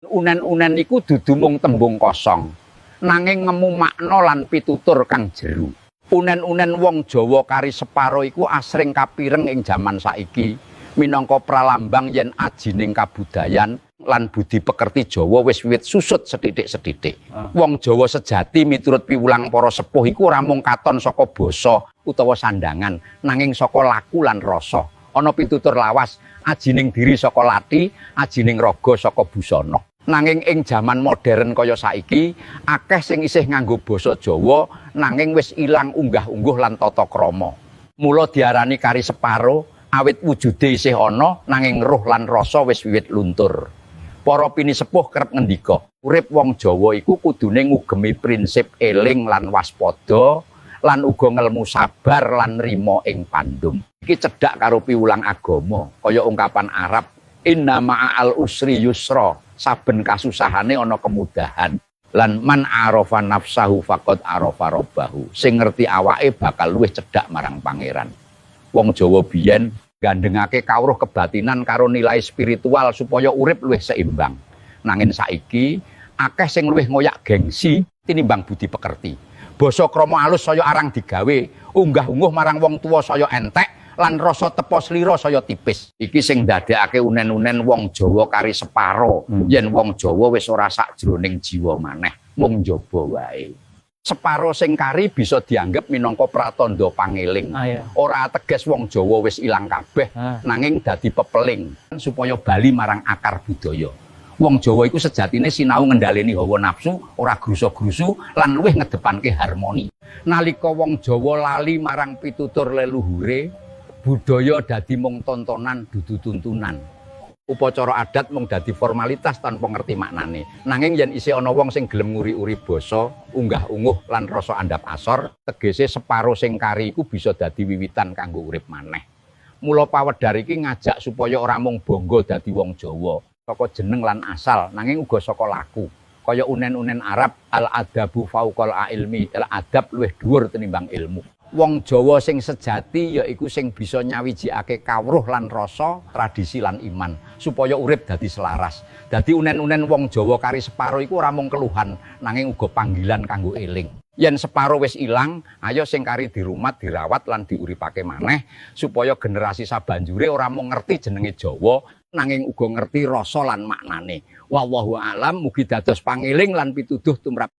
Unen-unen iku dudu mung tembung kosong, nanging ngemu makna lan pitutur kang jeru. Unen-unen wong Jawa kari separo iku asring kapireng ing jaman saiki minangka pralambang yen ajining kabudayan lan budi pekerti Jawa wis wiwit susut sethithik-sethithik. Wong Jawa sejati miturut piwulang para sepuh iku ora mung katon saka basa utawa sandangan, nanging saka laku lan rasa. Ana pitutur lawas, ajining diri saka lathi, ajining raga saka busana. Nanging ing jaman modern kaya saiki, akeh sing isih nganggo basa Jawa nanging wis ilang unggah-ungguh lan tata krama. Mula diarani kari separo, awit wujude isih ana nanging roh lan rasa wis wiwit luntur. Para pinisepuh kerep ngendika, urip wong Jawa iku kudune ngugemi prinsip eling lan waspada lan uga ngelmu sabar lan nrima ing pandum. Iki cedhak karo piwulang agama, kaya ungkapan Arab, inna ma'al usri yusra, saben kasusahane ana kemudahan. Lan man arafa nafsahu faqad arafa rabbahu. Sing ngerti awake bakal luwih cedhak marang pangeran. Wong Jawa biyen gandengake kawruh kebatinan karo nilai spiritual supaya urip luwih seimbang. Nanging saiki akeh sing luwih ngoyak gengsi tinimbang budi pekerti. Basa krama alus saya arang digawe, unggah-ungguh marang wong tuwa saya entek, lan rasa tepa slira saya tipis. Iki sing ndadekake unen-unen wong Jawa kari separo, yen wong Jawa wis ora sakjroning jiwa maneh, mung njaba wae. Separo sing kari bisa dianggep minangka pratandha pangeling. Ora teges wong Jawa wis ilang kabeh, nanging dadi pepeling supaya bali marang akar budaya. Wong Jawa iku sejatine sinau ngendhaleni hawa nafsu, ora grusa-grusu lan luwih ngedepanke harmoni. Nalika wong Jawa lali marang pitutur leluhure, budaya dadi mung tontonan dudu tuntunan. Upacara adat mung dadi formalitas tanpa ngerti maknane. Nanging yen isih ana wong sing gelem nguri-uri basa, unggah-ungguh lan rasa andhap asor, tegese separo sing kari iku bisa dadi wiwitan kanggo urip maneh. Mula pawedhar iki ngajak supaya ora mung bangga dadi wong Jawa, saka jeneng lan asal, nanging uga saka laku. Kaya unen-unen Arab, al adabu fauqal ilmi, al adab luwih dhuwur tinimbang ilmu. Wong Jawa sing sejati yaiku sing bisa nyawijikake kawruh lan rasa, tradisi lan iman, supaya urip dadi selaras. Dadi unen-unen wong Jawa kari separo iku ora mung keluhan, nanging uga panggilan kanggo eling. Yen separo wis ilang, ayo sing kari dirumat, dirawat lan diuripake maneh supaya generasi sabanjure ora mung ngerti jenenge Jawa, nanging uga ngerti rasa lan maknane. Wallahu alam, mugi dados pangeling lan pituduh tumrap